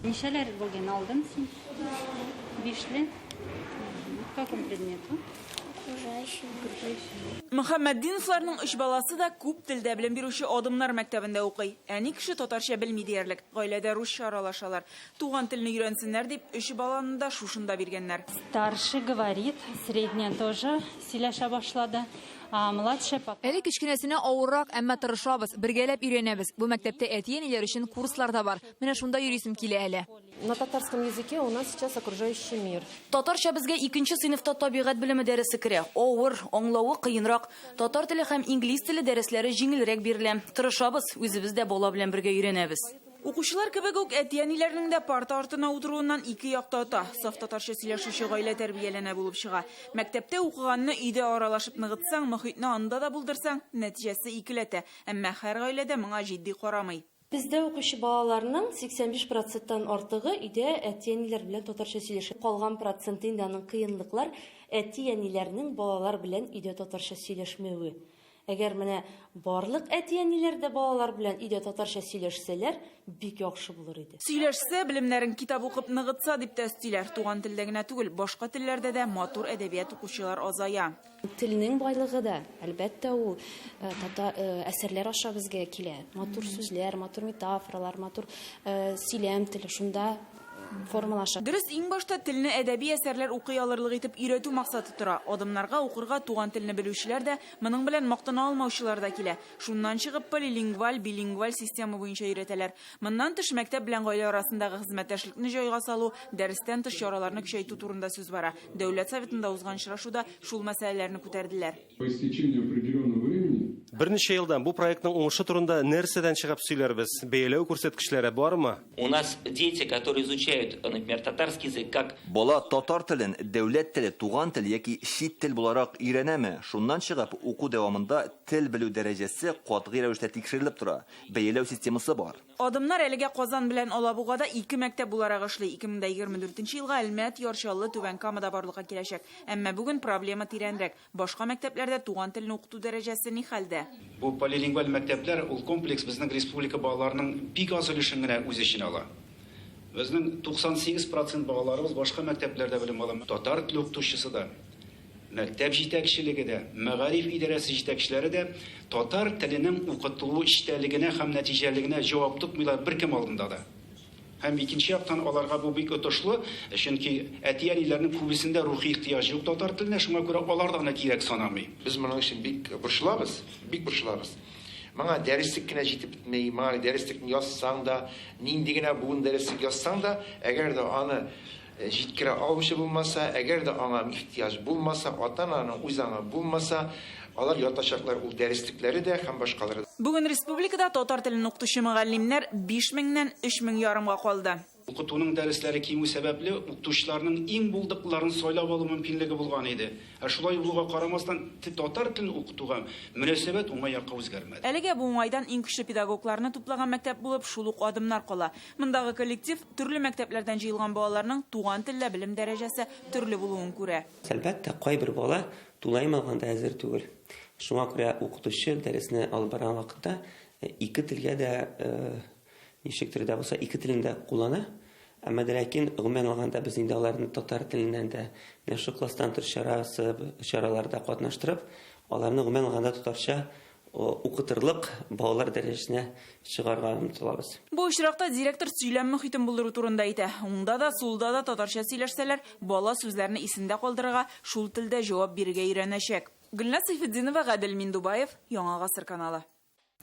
Ничәләр бүген алдың син? Бишле. По какому предмету? Окружающий. Мөхәммәтдиновларның өч баласы да күп телдә белем бирүче Адымнар мәктәбендә укый. Әни кеше татарча белми диярлек. Гаиләдә русча аралашалар. Туган телне өйрәнсеннәр дип, өч баланы да шушында биргәннәр. Старший говорит, средняя тоже сөйләшә башлады. А младшая пока. Әле кечкенәсенә авыррак, әмма тырышабыз, бергәләп өйрәнәбез. Бу мәктәптә әти-әниләр өчен курслар да бар. Менә шунда йөрисем килә әле. На татарском языке у нас сейчас окружающий мир. Татарча безгә икенче сыйныфта табигать белеме дәресе керә. Авыр, аңлавы кыенрак. Татар теле һәм инглиз теле дәресләре җиңелрәк бирелә. Тырышабыз, үзебез дә бала белән бергә өйрәнәбез. Укучылар кебек үк әти-әниләрнең дә парта артына утыруыннан ике як та ота. Саф татарча сөйләшүче гаилә тәрбияләнә булып чыга. Мәктәптә укыганны өйдә аралашып ныгытсаң, мохитне анда да булдырсаң, нәтиҗәсе икеләтә. Әмма һәр гаилә дә моңа җитди карамый. Бездә укучы балаларның 85 проценттан артыгы өйдә әти-әниләр белән татарча сөйләшә. Калган проценты инде аның кыенлыклар, әти-әниләрнең балалар белән өйдә татарча сөйләшмәве. Әгәр менә барлык әти-әниләр дә балалар белән өйдә татарча сөйләшсәләр, бик яхшы булыр иде. Сөйләшсә, белемнәрен китап укып ныгытса, дип тә өстиләр. Туган телдә генә түгел, башка телләрдә дә матур әдәбият укучылар азая. Телнең байлыгы да, әлбәттә, ул тата әсәрләр аша безгә килә. Матур сүзләр, матур метафоралар, матур сөйләм теле шунда формалаша. Дөрес, иң башта телне әдәби әсәрләр укый алырлык итеп өйрәтү максаты тора. Адымнарга укырга туган телне белүчеләр дә, моның белән мактана алмаучылар да килә. Шуннан чыгып, полилингваль, билингваль система буенча өйрәтәләр. Моннан тыш, мәктәп белән гаилә арасындагы хезмәттәшлекне җайга салу, дәрестән тыш чараларны көчәйтү турында сүз бара. Дәүләт Советында узган очрашуда шул мәсьәләләрне күтәрделәр. По истечению определенного времени. Берничә елдан бу проектның уңышы турында нәрсәдән чыгып сөйләрбез? Бәяләү күрсәткечләре бармы? У нас дети, которые изучают, например, татарский язык как. Бала татар телен дәүләт теле, туган тел яки чит тел буларак өйрәнәме? Шуннан чыгып, уку дәвамында тел белү дәрәҗәсе катгый рәвештә тикшерелеп тора, бәяләү системасы бар. Адымнар әлегә Казан белән Алабугада ике мәктәп буларак эшли. 2024 елга Әлмәт, Яр Чаллы, Түбән Камада барлыкка киләчәк. Әмма бүген проблема тирәнрәк. Башка мәктәпләрдә туган телне укыту дәрәҗәсе ни хәлдә? Бу полилингваль мәктәпләр, ул комплекс безнең республика балаларының бик аз өлешен генә үз эченә ала. Безнең 98 процент балаларыбыз башка мәктәпләрдә белем ала. Татар теле укытучысы да, мәктәп җитәкчелеге дә, мәгариф идарәсе җитәкчеләре дә татар теленең укытылу эчтәлегенә һәм нәтиҗәлелегенә җавап тотмыйлар беркем алдында да. Һәм икенче яктан аларга бу бик отышлы, чөнки әти-әниләрнең күбесендә рухи ихтыяҗ юк татар теленә, шуңа күрә алар да аны кирәк санамый. Без моның өчен бик борчылабыз, бик борчылабыз. Моңа дәреслек кенә җитеп бетми, моңа дәреслекне язсаң да, нинди генә буын дәреслек язсаң да, әгәр дә аны җиткерә алучы булмаса, әгәр дә аңа ихтыяҗ булмаса, ата-ананың үз аңы булмаса, алар ятачаклар ул дәреслекләре дә һәм башкалары да. Бүген республикада татар телен укытучы мөгаллимнәр биш меңнән өч мең ярымга калды. Укытуның дәресләре кимү сәбәпле, укытучыларның иң булдыклыларын сайлап алу мөмкинлеге булган иде. Ә шулай булуга карамастан, татар телен укытуга мөнәсәбәт уңай якка үзгәрмәде. Әлегә бу уңайдан иң көчле педагогларны туплаган мәктәп булып шул ук Адымнар кала. Мондагы коллектив төрле мәктәпләрдән җыелган балаларның туган телдә белем дәрәҗәсе төрле булуын күрә. Әлбәттә, кайбер бала тулаем алганда әзер түгел. Шуңа күрә укытучы дәресне алып барган вакытта ике телгә дә ничектер дә булса ике телен дә куллана. Әмма дә ләкин, гомумән алганда, без инде аларны татар теленнән дә менә шул класстан тыш чарасы, чараларда катнаштырып, аларны гомумән алганда татарча укытырлык балалар дәрәҗәсенә чыгарга омтылабыз. Бу очракта директор сөйләм мохитен булдыру турында әйтә. Уңда да, сулда да татарча сөйләшсәләр, бала сүзләрне исендә калдырырга, шул телдә җавап бирергә өйрәнәчәк. Гөлназ Сәйфетдинова, Гадел Миндубаев, Яңа Гасыр каналы.